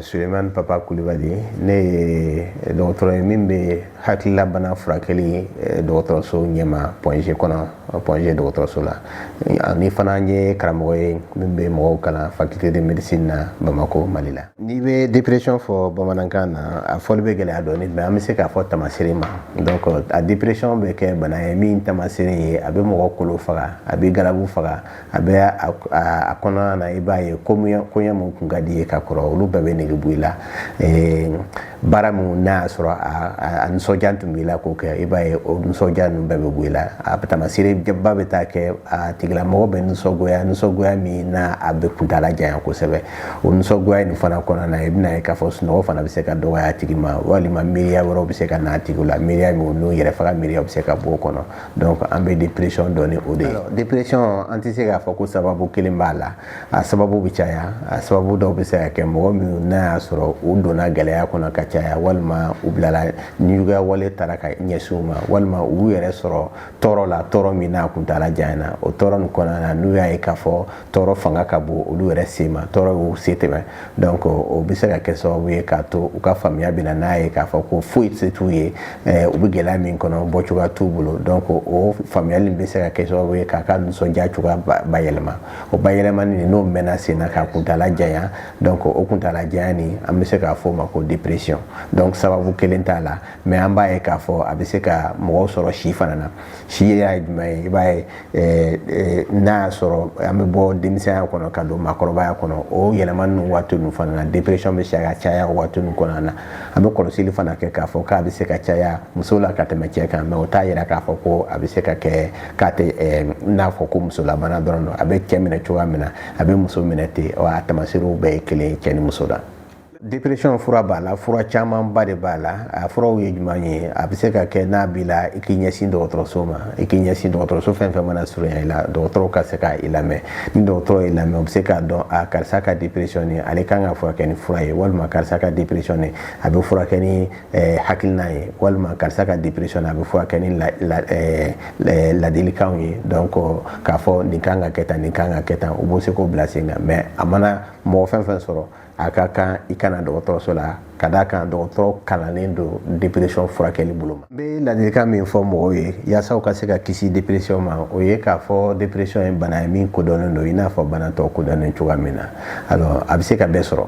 Suleiman Papa Kulibali, ne ye dɔgɔtɔrɔ ye min bɛ hakililabana furakɛli dɔgɔtɔrɔso ɲɛma Point G kɔnɔ, Point G dɔgɔtɔrɔso la. Ani fana n ye karamɔgɔ ye min bɛ mɔgɔw kalan faculté de médecine na Bamako, Mali la. N'i bɛ dépression fɔ bamanankan na, a fɔli bɛ gɛlɛya dɔɔni, mais an bɛ se k'a fɔ tamasere ma. Donc a dépression bɛ kɛ bana ye min tamasere ye, a bɛ mɔgɔ kolo faga, a bɛ galabu faga, a bɛ a kɔnɔna na, i b'a ye koɲɛ mun kun ka di ye ka kɔrɔ, olu bɛɛ bɛ nege bɔ i la. Baara min n'a y'a sɔrɔ a nisɔndiya tun b'i la k'o kɛ, i b'a ye o nisɔndiya ninnu bɛɛ bɛ bɔ i la. A taamasere ba bɛ taa kɛ, a tigilamɔgɔ bɛ nisɔngoya, nisɔngoya min n'a a bɛ kuntaala janya kosɛbɛ. O nisɔngoya nin fana kɔnɔna na, i bɛna ye k'a fɔ sunɔgɔ fana bɛ se ka dɔgɔya a tigi ma, walima miiriya wɛrɛw bɛ se ka n'a tigi la, miiriya min n'o yɛrɛ faga miiriya bɛ se ka bɔ o kɔnɔ. Donc an bɛ dépression dɔn ni o de ye. Dépression, an tɛ se k'a fɔ ko sababu kelen b'a la, a sababu bɛ caya. A sababu dɔw bɛ se ka kɛ mɔgɔ minnu n'a y'a sɔrɔ u donna gɛlɛya kɔnɔ ka caya, walima u bilala nijuguya wale taara ka ɲɛsin u ma, walima u y'u yɛrɛ sɔrɔ tɔɔrɔ la, tɔɔrɔ min n'a kuntaala janyana. O tɔɔrɔ nin kɔnɔna na, n'u y'a ye k'a fɔ tɔɔrɔ fanga ka bon olu yɛrɛ sen ma, tɔɔrɔ y'u se tɛmɛ, donc o bɛ se ka kɛ sababu ye k'a to u ka faamuya bɛ na n'a ye k'a fɔ ko foyi se t'u ye, u bɛ gɛlɛya min kɔnɔ, bɔcogoya t'u bolo. Donc o faamuyali bɛ se ka kɛ sababu ye k'a ka nisɔndiya cogoya bayɛlɛma. O bayɛlɛmani, n'o mɛnna sen na k'a kuntaala janya, donc o kuntaala janya nin, an bɛ se k'a fɔ o ma ko dépression. Donc sababu kelen t'a la, mais an b'a ye k'a fɔ a bɛ se ka mɔgɔw sɔrɔ si fana na. Si yɛrɛ ye jumɛn ye? I b'a ye, n'a y'a sɔrɔ an bɛ bɔ denmisɛnya kɔnɔ ka don maakɔrɔbaya kɔnɔ, o yɛlɛma ninnu waati ninnu fana na, dépression bɛ se ka caya o waati ninnu kɔnɔna na. An bɛ kɔlɔsili fana kɛ k'a fɔ k'a bɛ se ka caya muso la ka tɛmɛ cɛ kan, mais o t'a yira k'a fɔ ko a bɛ se ka kɛ k'a tɛ n'a fɔ ko musolabana dɔrɔn don. A bɛ cɛ minɛ cogoya min na, a bɛ muso minɛ ten wa. A tamaserew bɛɛ ye kelen ye cɛ ni muso la. Dépression, fura b'a la, fura camanba de b'a la. A furaw ye jumɛn ye? A bɛ se ka kɛ n'a b'i la, i k'i ɲɛsin dɔgɔtɔrɔso ma, i k'i ɲɛsin dɔgɔtɔrɔso fɛn fɛn mana surunya i la, dɔgɔtɔrɔw ka se ka i lamɛn. Ni dɔgɔtɔrɔ y'i lamɛn, o bɛ se k'a dɔn a karisa ka dépression ni ale kan ka furakɛ ni fura ye, walima karisa ka dépression ni a bɛ furakɛ ni hakilina ye, walima karisa ka dépression a bɛ furakɛ ni ladilikanw ye. Donc k'a fɔ nin kan ka kɛ tan, nin kan ka kɛ tan, u b'o se k'o bila sen kan. Mais a mana mɔgɔ fɛn fɛn sɔrɔ, a ka kan i kana dɔgɔtɔrɔso la, ka d'a kan dɔgɔtɔrɔ kalannen don dépression furakɛli bolo ma. N bɛ ladilikan min fɔ mɔgɔw ye yaasa u ka se ka kisi dépression ma, o ye k'a fɔ dépression ye bana ye min kodɔnnen don i n'a fɔ bana tɔw kodɔnnen cogoya min na. Alors a bɛ se ka bɛɛ sɔrɔ.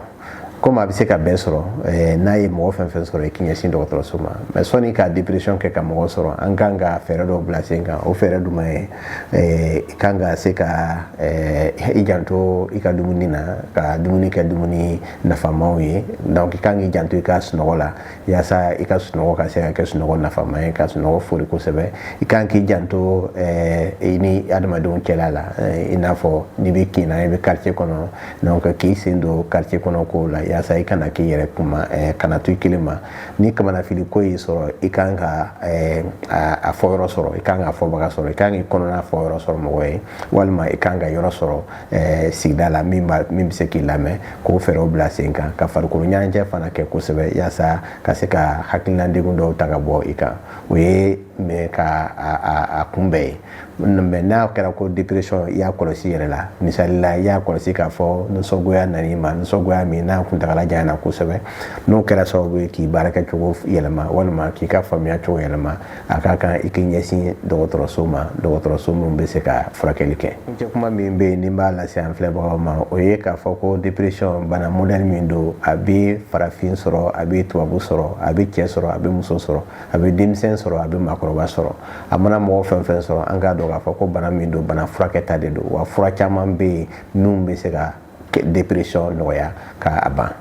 Komi a bɛ se ka bɛɛ sɔrɔ, n'a ye mɔgɔ fɛn fɛn sɔrɔ, i k'i ɲɛsin dɔgɔtɔrɔso ma. Mais sɔnni ka dépression kɛ ka mɔgɔ sɔrɔ, an kan ka fɛɛrɛ dɔw bila sen kan. O fɛɛrɛ jumɛn ye? I kan ka se ka i janto i ka dumuni na, ka dumuni kɛ dumuni nafamaw ye. Donc i kan k'i janto i ka sunɔgɔ la, yaasa i ka sunɔgɔ ka se ka kɛ sunɔgɔ nafama ye, ka sunɔgɔ fori kosɛbɛ. I kan k'i janto i ni adamadenw cɛla la, i n'a fɔ n'i bɛ kin na, i bɛ quartier kɔnɔ, donc k'i sen don quartier kɔnɔ kow la, yaasa i kana k'i yɛrɛ kuma, kana to i kelen ma. Ni kamanafili ko y'i sɔrɔ, i kan ka a fɔ yɔrɔ sɔrɔ, i kan ka fɔbaga sɔrɔ, i kan k'i kɔnɔna fɔ yɔrɔ sɔrɔ mɔgɔ ye, walima i kan ka yɔrɔ sɔrɔ sigida la min bɛ se k'i lamɛn, k'o fɛɛrɛw bila sen kan, ka farikolo ɲɛnajɛ fana kɛ kosɛbɛ, yaasa ka se ka hakilina degun dɔw ta ka bɔ i kan. O ye mais ka a kunbɛn ye. Mais n'a kɛra ko dépression i y'a kɔlɔsi yɛrɛ la, misali la, i y'a kɔlɔsi k'a fɔ nisɔngoya nan'i ma, nisɔngoya min n'a kuntagala janyana kosɛbɛ, n'o kɛra sababu ye k'i baarakɛcogo yɛlɛma walima k'i ka faamuya cogo yɛlɛma, a ka kan i k'i ɲɛsin dɔgɔtɔrɔso ma, dɔgɔtɔrɔso min bɛ se ka furakɛli kɛ. Kuncɛ kuma min bɛ yen ni n b'a lase an filɛbagaw ma, o ye k'a fɔ ko dépression bana modèle min don, a bɛ farafin sɔrɔ, a bɛ tubabu sɔrɔ, a bɛ cɛ sɔrɔ, a bɛ muso sɔrɔ, a bɛ denmisɛn sɔrɔ, a bɛ maakɔrɔba sɔrɔ. A mana mɔgɔ fɛn fɛn sɔrɔ, an k'a dɔn k'a fɔ ko bana min don, bana furakɛta de don wa. Fura caman bɛ yen minnu bɛ se ka dépression nɔgɔya k'a ban.